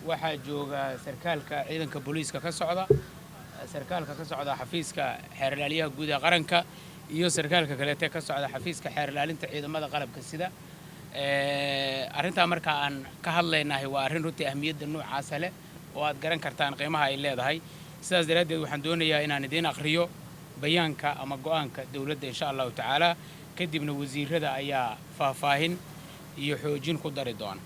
Waxaa jooga sarkaalka ciidanka booliiska ka socda, sarkaalka ka socda xafiiska xeer ilaaliyaha guud ee qaranka iyo sarkaalka kaleete ka socda xafiiska xeer ilaalinta ciidamada qalabka sida. Arrintaa marka aan ka hadlaynahay waa arrin runtii ahmiyadda noocaasa leh oo aad garan kartaan qiimaha ay leedahay. Sidaas daraaddeed, waxaan doonayaa inaan idiin akhriyo bayaanka ama go'aanka dowladda, insha Allahu tacaala. Kadibna wasiirada ayaa faahfaahin iyo xoojin ku dari doona.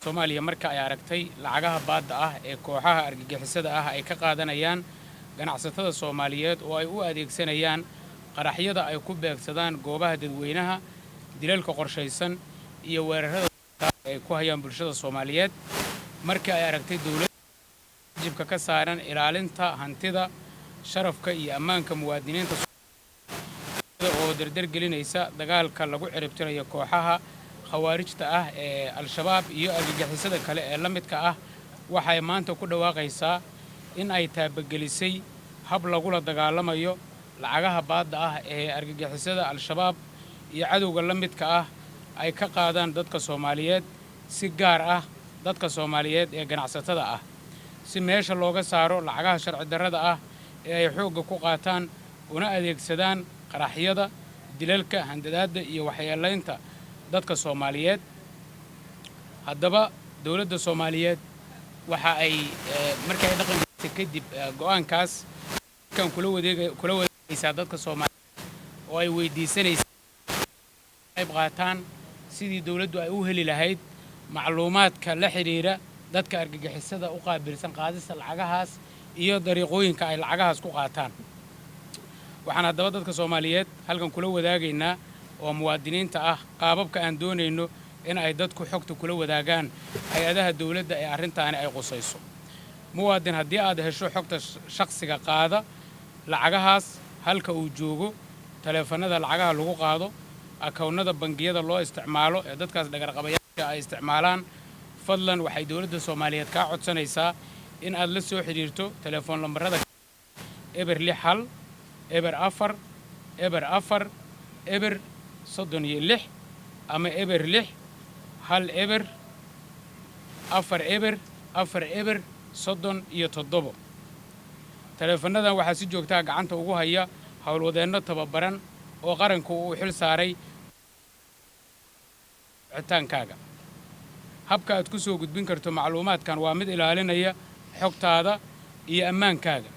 Soomaaliya marka ay aragtay lacagaha baadda ah ee kooxaha argagixisada ah ay ka qaadanayaan ganacsatada Soomaaliyeed oo ay u adeegsanayaan qaraxyada ay ku beegsadaan goobaha dadweynaha, dilalka qorshaysan iyo weerarada ay ku hayaan bulshada Soomaaliyeed. Markii ay aragtay dowladda waajibka ka saaran ilaalinta hantida, sharafka iyo ammaanka muwaadiniinta oo dardar gelinaysa dagaalka lagu ciribtirayo kooxaha khawaarijta ah ee Al-Shabaab iyo argagixisada kale ee la midka ah, waxay maanta ku dhawaaqaysaa in ay taabagelisay hab lagula dagaalamayo lacagaha baadda ah ee argagixisada Al-Shabaab iyo cadowga la midka ah ay ka qaadaan dadka Soomaaliyeed, si gaar ah dadka Soomaaliyeed ee ganacsatada ah, si meesha looga saaro lacagaha sharci darrada ah ee ay xoogga ku qaataan una adeegsadaan qaraxyada, dilalka, handadaadda iyo waxyeelaynta dadka Soomaaliyeed. Haddaba, dowladda Soomaaliyeed waxa ay, markii ay dhaqangelisay kadib go'aankaas, kan kula wadeegaysaa dadka Soomaaliyeed oo ay weydiisanaysaa qayb qaataan sidii dowladdu ay u heli lahayd macluumaadka la xidhiira dadka argagixisada u qaabilsan qaadista lacagahaas iyo dariiqooyinka ay lacagahaas ku qaataan. Waxaan haddaba dadka Soomaaliyeed halkan kula wadaagaynaa oo muwaadiniinta ah qaababka aan doonayno in ay dadku xogta kula wadaagaan hay-adaha dowladda ee arrintaani ay qusayso. Muwaadin, haddii aad hesho xogta shakhsiga qaada lacagahaas, halka uu joogo, taleefanada lacagaha lagu qaado, akownada bangiyada loo isticmaalo ee dadkaas dhagarqabayaasha ay isticmaalaan, fadlan waxay dowladda Soomaaliyeed kaa codsanaysaa in aad la soo xidhiirto telefoon lambarada 061 04 04 0 36 ama 061 0 4 0 4 0 37. Taleefanadan waxaa si joogtaa gacanta ugu haya howlwadeenno tababaran oo qaranku uu xil saaray wicitaankaaga. Habka aad ku soo gudbin karto macluumaadkan waa mid ilaalinaya xogtaada iyo ammaankaaga.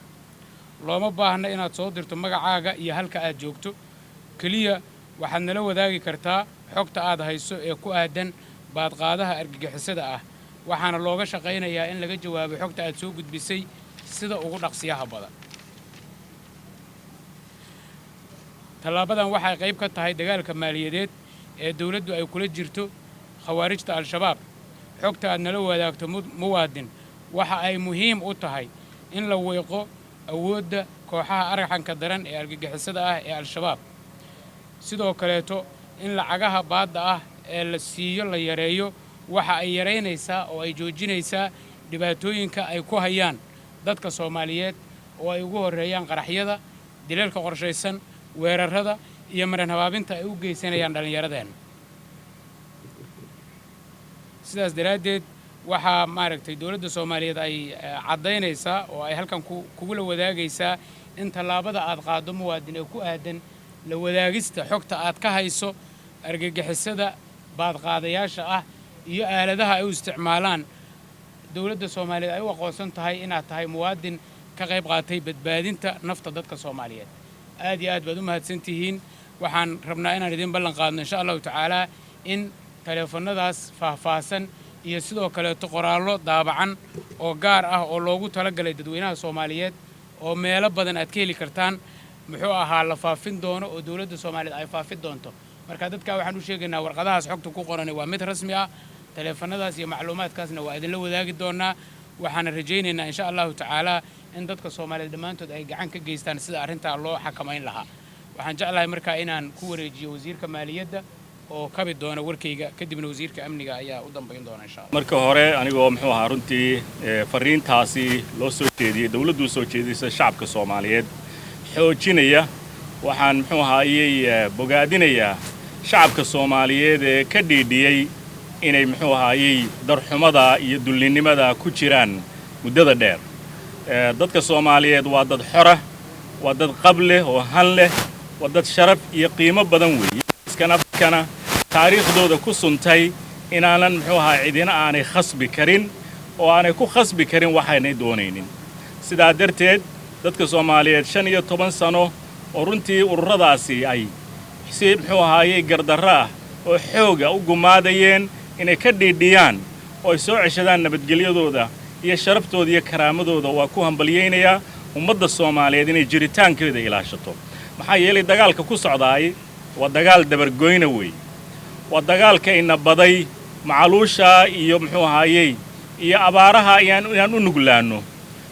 Looma baahna inaad soo dirto magacaaga iyo halka aad joogto. Keliya waxaad nala wadaagi kartaa xogta aad hayso ee ku aadan baadqaadaha argagixisada ah, waxaana looga shaqaynayaa in laga jawaabo xogta aad soo gudbisay sida ugu dhaqsiyaha badan. Tallaabadan waxay qayb ka tahay dagaalka maaliyadeed ee dowladdu ay kula jirto khawaarijta Al-Shabaab. Xogta aad nala wadaagto, muwaadin, waxa ay muhiim u tahay in la wiiqo awoodda kooxaha arxanka daran ee argagixisada ah ee Al-Shabaab, sidoo kaleeto in lacagaha baadda ah ee la siiyo la yareeyo. Waxa ay yaraynaysaa oo ay joojinaysaa dhibaatooyinka ay ku hayaan dadka Soomaaliyeed oo ay ugu horreeyaan qaraxyada, dilalka qorshaysan, weerarrada iyo maran habaabinta ay u geysanayaan dhallinyaradeenna. Sidaas daraaddeed, waxaa maaragtay dowladda Soomaaliyeed ay caddaynaysaa oo ay halkan kugula wadaagaysaa in tallaabada aad qaaddo, muwaadin, ee ku aadan la wadaagista xogta aad ka hayso argagixisada baadqaadayaasha ah iyo aaladaha ay u isticmaalaan, dowladda Soomaaliyeed ay u aqoonsan tahay inaad tahay muwaadin ka qayb qaatay badbaadinta nafta dadka Soomaaliyeed. Aad iyo aad baad u mahadsan tihiin. Waxaan rabnaa inaan idin ballan qaadno, insha Allahu tacaalaa, in taleefannadaas faahfaahsan iyo sidoo kaleeto qoraallo daabacan oo gaar ah oo loogu talagalay dadweynaha Soomaaliyeed oo meelo badan aad ka heli kartaan, muxuu ahaa, la faafin doono oo dowladda Soomaaliyeed ay faafin doonto. Marka dadka waxaan u sheegaynaa warqadahaas xogta ku qorani waa mid rasmi ah. Taleefannadaas iyo macluumaadkaasna waa idinla wadaagi doonaa. Waxaana rajaynaynaa, insha Allahu tacaalaa, in dadka Soomaaliyeed dhammaantood ay gacan ka geystaan sida arrintaa loo xakamayn lahaa. Waxaan jeclahay markaa inaan ku wareejiyo wasiirka maaliyadda oo kabi doona warkayga, kadibna wasiirka amniga ayaa u dambayn doona, insha Allah. Marka hore, anigoo muxuu ahaa runtii fariintaasi loo soo jeediyey, dawladdu soo jeedisay shacabka Soomaaliyeed xoojinaya, waxaan muxuu ahaayey bogaadinayaa shacabka Soomaaliyeed ee ka dhiidhiyey. Inay muxuu ahaayey darxumada iyo dullinimada ku jiraan muddada dheer. Dadka Soomaaliyeed waa dad xora, waa dad qab leh oo han leh, waa dad sharaf iyo qiimo badan weeye. Iskan Afrikana taariikhdooda ku suntay inaanan muxuu ahaa cidina aanay khasbi karin oo aanay ku khasbi karin waxaynay doonaynin. Sidaa darteed dadka Soomaaliyeed 15 sano oo runtii ururadaasi ay si muxuu ahaayey gardarro ah oo xooga u gumaadayeen, inay ka dhiidhiyaan oo ay soo ceshadaan nabadgelyadooda iyo sharaftooda iyo karaamadooda, waa ku hambalyaynayaa ummadda Soomaaliyeed inay jiritaankeeda ilaashato. Maxaa yeelay dagaalka ku socdaay waa dagaal dabargoyna weeye, waa dagaalka ina baday macaluusha iyo muxuu ahaayey iyo abaaraha inaan u nuglaanno.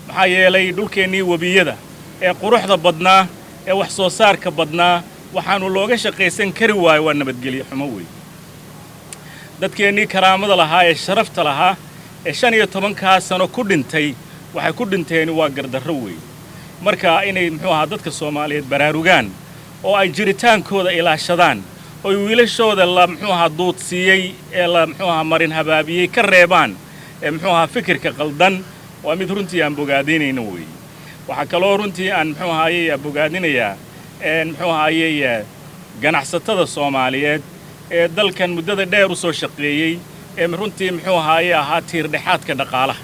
Maxaa yeelay dhulkeennii webiyada ee quruxda badnaa ee wax soo saarka badnaa waxaannu looga shaqaysan kari waayo waa nabadgelyo xumo weeye. Dadkeennii karaamada lahaa ee sharafta lahaa ee 15-kaa sano ku dhintay, waxay ku dhinteen waa gardarro weeye. Marka inay muxuu ahaa dadka Soomaaliyeed baraarugaan oo ay jiritaankooda ilaashadaan oy wiilashooda la muxuu ahaa duudsiiyey ee la muxuu ahaa marin habaabiyey ka reebaan ee muxuu ahaa fikirka qaldan, waa mid runtii aan bogaadinayno weeye. Waxaa kaloo runtii aan muxuu ahaayey bogaadinayaa muxuu ahaayey ganacsatada Soomaaliyeed ee dalkan muddada dheer u soo shaqeeyey ee runtii muxuu ahaayey ahaa tiir dhexaadka dhaqaalaha.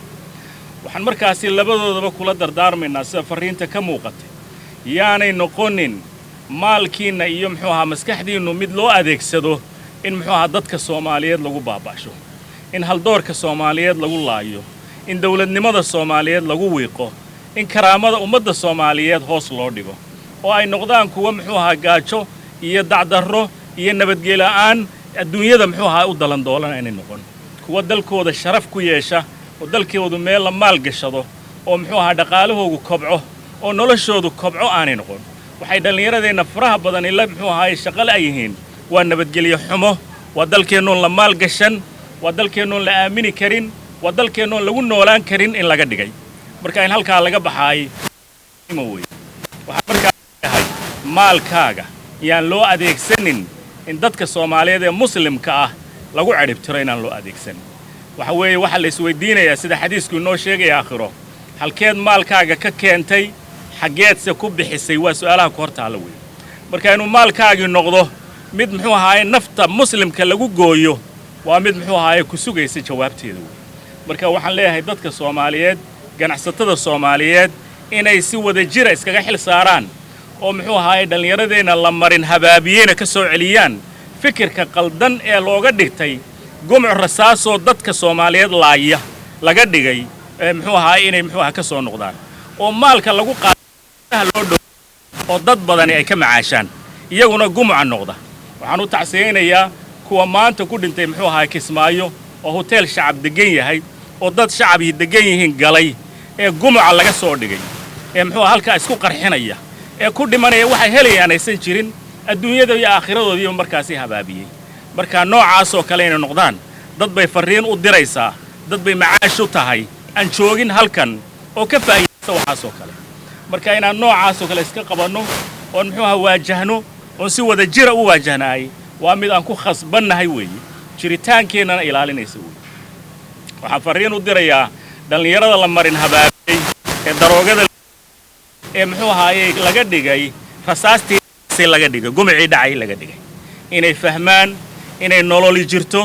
Waxaan markaasi labadoodaba kula dardaarmaynaa, sida farriinta ka muuqatay, yaanay noqonin maalkiinna iyo muxuu ahaa maskaxdiinnu mid loo adeegsado in muxuu ahaa dadka Soomaaliyeed lagu baaba'sho, in haldoorka Soomaaliyeed lagu laayo, in dawladnimada Soomaaliyeed lagu wiiqo, in karaamada ummadda Soomaaliyeed hoos loo dhigo, oo ay noqdaan kuwa muxuu ahaa gaajo iyo dacdarro iyo nabadgela'aan adduunyada muxuu ahaa u dalandoolan. Aynay noqon kuwa dalkooda sharaf ku yeesha oo dalkoodu meel la maal gashado oo muxuu ahaa dhaqaalahoogu kobco oo noloshoodu kobco aanay noqon. Waxay dhallinyaradeenna faraha badan ila muxuu ahaay shaqo la yihiin waa nabadgelyo xumo, waa dalkeennoon la maal gashan, waa dalkeennoon la aamini karin, waa dalkeennoon lagu noolaan karin in laga dhigay. Marka in halkaa laga baxaay wey. Waxaa markaa ahay maalkaaga yaan loo adeegsanin in dadka Soomaaliyeed ee Muslimka ah lagu cadhibtiro, inaan loo adeegsanin. Waxa weeye waxaa la isweydiinayaa, sida xadiisku inoo sheegaya, aakhiro halkeed maalkaaga ka keentay, xaggeedse ku bixisay? Waa su'aalaha ku hor taalla weeye. Marka inuu maalkaagii noqdo mid muxuu ahaaye nafta Muslimka lagu gooyo, waa mid muxuu ahaaye ku sugaysa jawaabteeda wey. Marka waxaan leeyahay dadka Soomaaliyeed, ganacsatada Soomaaliyeed, inay si wada jira iskaga xil saaraan oo muxuu ahaaye dhallinyaradeenna la marin habaabiyeyna ka soo celiyaan fikirka qaldan ee looga dhigtay gumuc rasaasoo dadka Soomaaliyeed laaya laga dhigay ee muxuu ahaa inay muxuu ahaa ka soo noqdaan oo maalka lagu qaadaha loo dhow oo dad badani ay ka macaashaan, iyaguna gumuca noqda. Waxaan u tacsiyaynayaa kuwa maanta ku dhintay muxuu ahaa Kismaayo oo hoteel shacab deggan yahay oo dad shacabihii deggan yihiin galay ee gumuca laga soo dhigay ee muxuu halkaa isku qarxinaya ee ku dhimanaya. Waxay helayaan aysan jirin, adduunyada iyo aakhiradoodiiba markaasi habaabiyey. Marka noocaasoo kale inay noqdaan, dad bay farriin u diraysaa, dad bay macaash u tahay aan joogin halkan oo ka faa'iidaysta waxaasoo kale. Marka inaan noocaasoo kale iska qabanno oon muxuu ahaa waajahno oon si wada jira u waajahnaay waa mid aan ku khasbannahay weeye, jiritaankeennana ilaalinaysa weeye. Waxaan farriin u dirayaa dhallinyarada la marin habaabiyey ee daroogada ee muxuu ahaayey laga dhigay rasaastii laga dhigay, gumicii dhacay laga dhigay, inay fahmaan inay nololi jirto,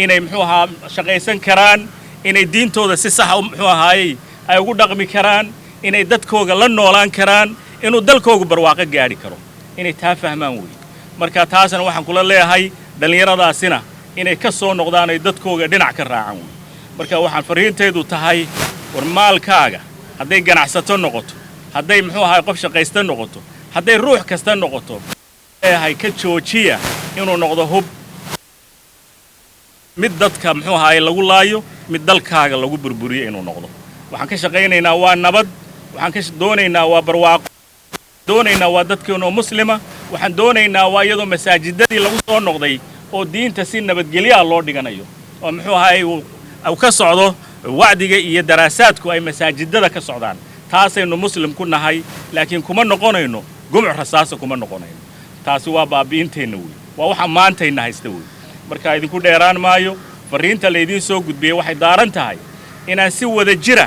inay muxuu ahaa shaqaysan karaan, inay diintooda si saxa muxuu ahaayey ay ugu dhaqmi karaan, inay dadkooga la noolaan karaan, inuu dalkoogu barwaaqo gaadhi karo, inay taa fahmaan weeye. Marka taasna waxaan kula leeyahay dhallinyaradaasina inay ka soo noqdaan ay dadkooga dhinac ka raacaan wey. Marka waxaan farriintaydu tahay, war maalkaaga hadday ganacsato noqoto, hadday muxuu ahaay qof shaqaysta noqoto, hadday ruux kasta noqoto, leeyahay ka joojiya inuu noqdo hub mid dadka muxuu ahaay lagu laayo, mid dalkaaga lagu burburiyo inuu noqdo. Waxaan ka shaqaynaynaa waa nabad, waxaan ka doonaynaa waa barwaaqo, doonaynaa waa dadkeenoo Muslima, waxaan doonaynaa waa iyadoo masaajidadii lagu soo noqday oo diinta si nabadgelyaha loo dhiganayo oo muxuu ahaay uu ka socdo wacdiga iyo daraasaadku ay masaajidada ka socdaan. Taasaynu Muslim ku nahay, laakiin kuma noqonayno gumuc rasaasa, kuma noqonayno. Taasi waa baabi'inteenna wey, waa waxa maantayna haysta wey. Marka idinku dheeraan maayo. Farriinta laydiin soo gudbiyey waxay daaran tahay inaan si wada jira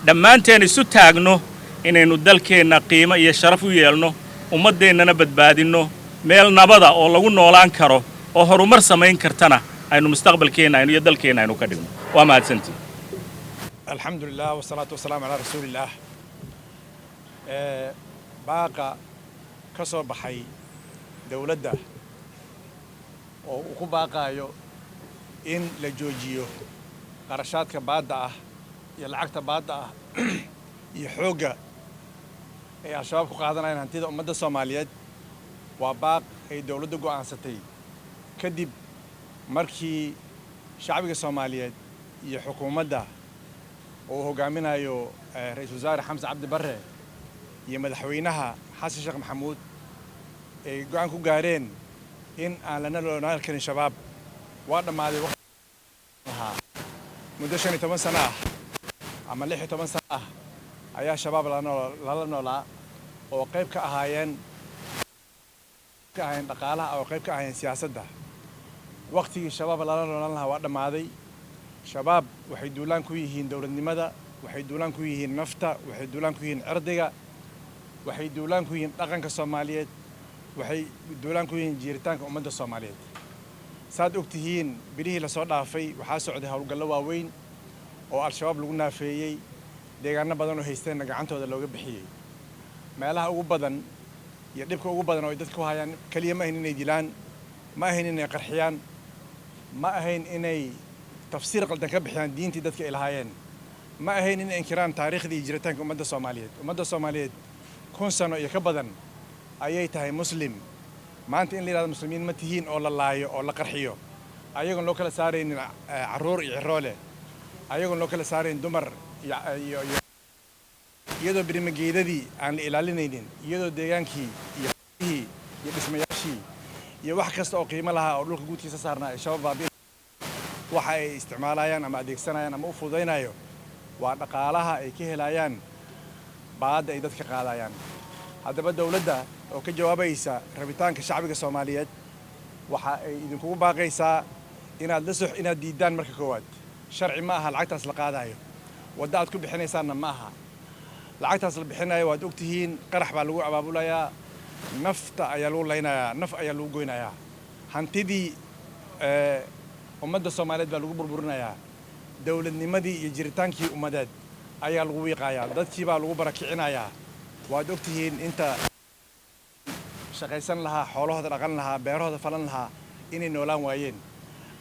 dhammaanteen isu taagno, inaynu dalkeenna qiimo iyo sharaf u yeelno, ummaddeennana badbaadinno, meel nabada oo lagu noolaan karo oo horumar samayn kartana aynu mustaqbalkeenna aynu iyo dalkeenna aynu ka dhigno. Waa mahadsantii. Alxamdu lilah wasalaatu wasalaamu calaa rasuulillaah. Baaqa ka soo baxay dowladda oo uu ku baaqaayo in la joojiyo qarashaadka baadda ah iyo lacagta baadda ah iyo xoogga ay Al-Shabaab ku qaadanayaan hantida ummadda Soomaaliyeed, waa baaq ay dowladdu go'aansatay kadib markii shacbiga Soomaaliyeed iyo xukuumadda oo uu hoggaaminayo Ra-iisul Wasaare Xamse Cabdi Barre iyo Madaxweynaha Xasan Sheekh Maxamuud ay go'aan ku gaareen in aan lana loonaan karin Shabaab. Waa dhammaaday waqti ahaa muddo 15 sano ah ama 16 sano ah ayaa Shabaab lala noolaa oo qayb ka ahaayeen dhaqaalaha oo qayb ka ahaayeen siyaasadda. Waqtigii Shabaab lala noolaan lahaa waa dhammaaday. Shabaab waxay duulaan ku yihiin dowladnimada, waxay duulaan ku yihiin nafta, waxay duulaan ku yihiin cirdiga, waxay duulaan ku yihiin dhaqanka Soomaaliyeed, waxay duulaan ku yihiin jiiritaanka ummadda Soomaaliyeed. Saad og tihiin, bilihii lasoo dhaafay waxaa socday howlgallo waaweyn oo Al-Shabaab lagu naafeeyey, deegaano badan oo haysteenna gacantooda looga bixiyey. Meelaha ugu badan iyo dhibka ugu badan oo ay dadka ku hayaan keliya ma ahayn inay dilaan, ma ahayn inay qarxiyaan, ma ahayn inay tafsiir qaldan ka bixiyaan diintii dadka ay lahaayeen, ma ahayn inay inkiraan taariikhdii iyo jiritaanka ummadda Soomaaliyeed. Ummadda Soomaaliyeed 1000 sano iyo ka badan ayay tahay Muslim. Maanta in la yidhahdo muslimiin ma tihiin oo la laayo oo la qarxiyo, ayagoon loo kala saaraynin carruur iyo ciroole, ayagoon loo kala saarayn dumar iyo iyadoo birimageedadii aan la ilaalinaynin, iyadoo deegaankii iyo hii iyo dhismayaashii iyo wax kasta oo qiimo lahaa oo dhulka guudkiisa saarnaa ay Shabaab baabi'in, waxa ay isticmaalayaan ama adeegsanayaan ama u fududaynayo waa dhaqaalaha ay ka helayaan baadda ay dadka qaadayaan. Haddaba dowladda oo ka jawaabaysa rabitaanka shacbiga Soomaaliyeed waxa ay idinkugu baaqaysaa inaad la soo inaad diiddaan. Marka koowaad, sharci ma aha lacagtaas la qaadayo, waddo aad ku bixinaysaanna ma aha lacagtaas la bixinayo. Waad ogtihiin, qarax baa lagu abaabulayaa, nafta ayaa lagu laynayaa, naf ayaa lagu goynayaa, hantidii ummadda Soomaaliyeed baa lagu burburinayaa, dowladnimadii iyo jiritaankii ummadeed ayaa lagu wiiqayaa, dadkii baa lagu barakicinayaa. Waad ogtihiin inta shaqaysan lahaa, xoolahooda dhaqan lahaa, beerahooda falan lahaa inay noolaan waayeen.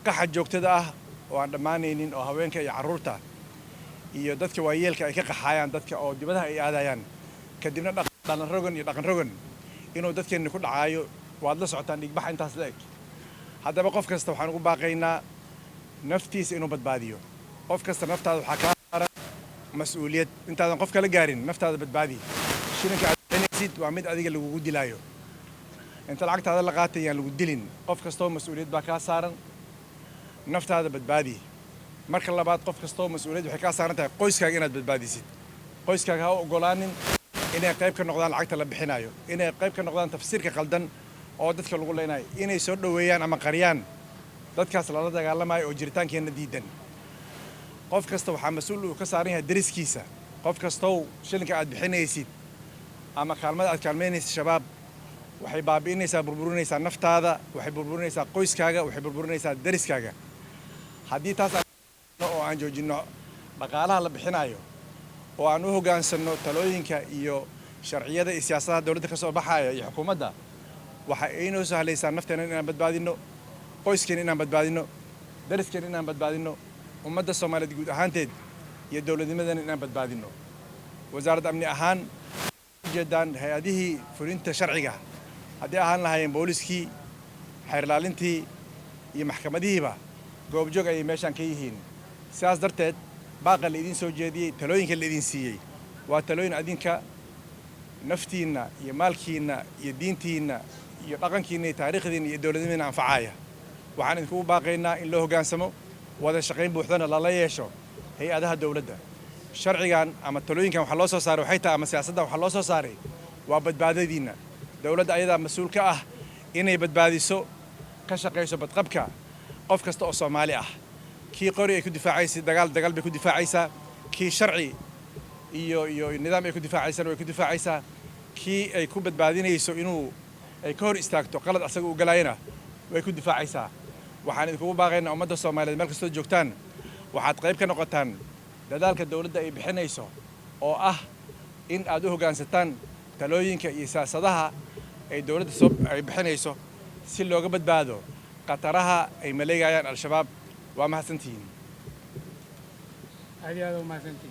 Qaxa joogtada ah oo aan dhammaanaynin oo haweenka iyo carruurta iyo dadka waayeelka ay ka qaxaayaan dadka oo dibadaha ay aadayaan, kadibna dhalan rogan iyo dhaqan rogan inuu dadkeenni ku dhacaayo, waad la socotaan dhigbaxa intaas la eg. Haddaba qof kasta waxaan ugu baaqaynaa naftiisa inuu badbaadiyo. Qof kasta naftaada waxaa kaa saaran mas-uuliyad. Intaadan qof kala gaarin, naftaada badbaadi. Shilinka aad bixinaysid waa mid adiga lagugu dilaayo. Inta lacagtaada la qaatay yaan lagu dilin. Qof kastoo mas-uuliyad baa kaa saaran, naftaada badbaadi. Marka labaad, qof kastoo mas-uuliyad waxay kaa saaran tahay qoyskaaga inaad badbaadisid. Qoyskaaga ha u ogolaanin inay qayb ka noqdaan lacagta la bixinayo, inay qayb ka noqdaan tafsiirka qaldan oo dadka lagu leynayo, inay soo dhoweeyaan ama qariyaan dadkaas lala dagaalamayo oo jiritaankeenna diidan. Qof kasta waxaa mas-uul uu ka saaran yahay deriskiisa. Qof kastow, shilinka aad bixinaysid ama kaalmada aad kaalmaynaysid Shabaab waxay baabi'inaysaa, burburinaysaa naftaada, waxay burburinaysaa qoyskaaga, waxay burburinaysaa deriskaaga. Haddii taas oo aan joojinno dhaqaalaha la bixinayo oo aan u hoggaansanno talooyinka iyo sharciyada iyo siyaasadaha dowladda ka soo baxaya iyo xukuumadda, waxa ay noo sahlaysaa nafteena inaan badbaadinno, qoyskeena inaan badbaadinno, dariskeena inaan badbaadinno, ummadda Soomaaliyeed guud ahaanteed iyo dowladnimadana inaan badbaadinno. Wasaaradda amni ahaan, ujeedaan hay-adihii fulinta sharciga, haddii ahaan lahaayeen booliskii, xeerlaalintii iyo maxkamadihiiba, goobjoog ayay meeshaan ka yihiin. Sidaas darteed, baaqa la idiin soo jeediyey, talooyinka la idin siiyey waa talooyin adinka naftiinna iyo maalkiinna iyo diintiinna iyo dhaqankiinna iyo taariikhdiinna iyo dowladnimadiinna anfacaya. Waxaan idinkugu baaqaynaa in loo hoggaansamo, wada shaqayn buuxdana lala yeesho hay-adaha dowladda. Sharcigan ama talooyinkan waxaa loo soo saaray waxay tahay, ama siyaasaddan waxaa loo soo saaray, waa badbaadadiinna. Dowladda ayadaa mas-uul ka ah inay badbaadiso, ka shaqayso badqabka qof kasta oo Soomaali ah. Kii qori ay ku difaacaysa dagaal, dagaal bay ku difaacaysaa. Kii sharci iyo nidaam ay ku difaacaysana way ku difaacaysaa. Kii ay ku badbaadinayso inuu ay ka hor istaagto qalad asaga uu galaayana way ku difaacaysaa. Waxaan idinkugu baaqaynaa, ummadda Soomaaliyeed meel kastoo joogtaan, waxaad qayb ka noqotaan dadaalka dowladda ay bixinayso oo ah in aad u hoggaansataan talooyinka iyo siyaasadaha ay dowladda soo ay bixinayso si looga badbaado khataraha ay maleegayaan Al-Shabaab. Waa mahadsantihiin. Aad iyo aad u mahadsantihiin.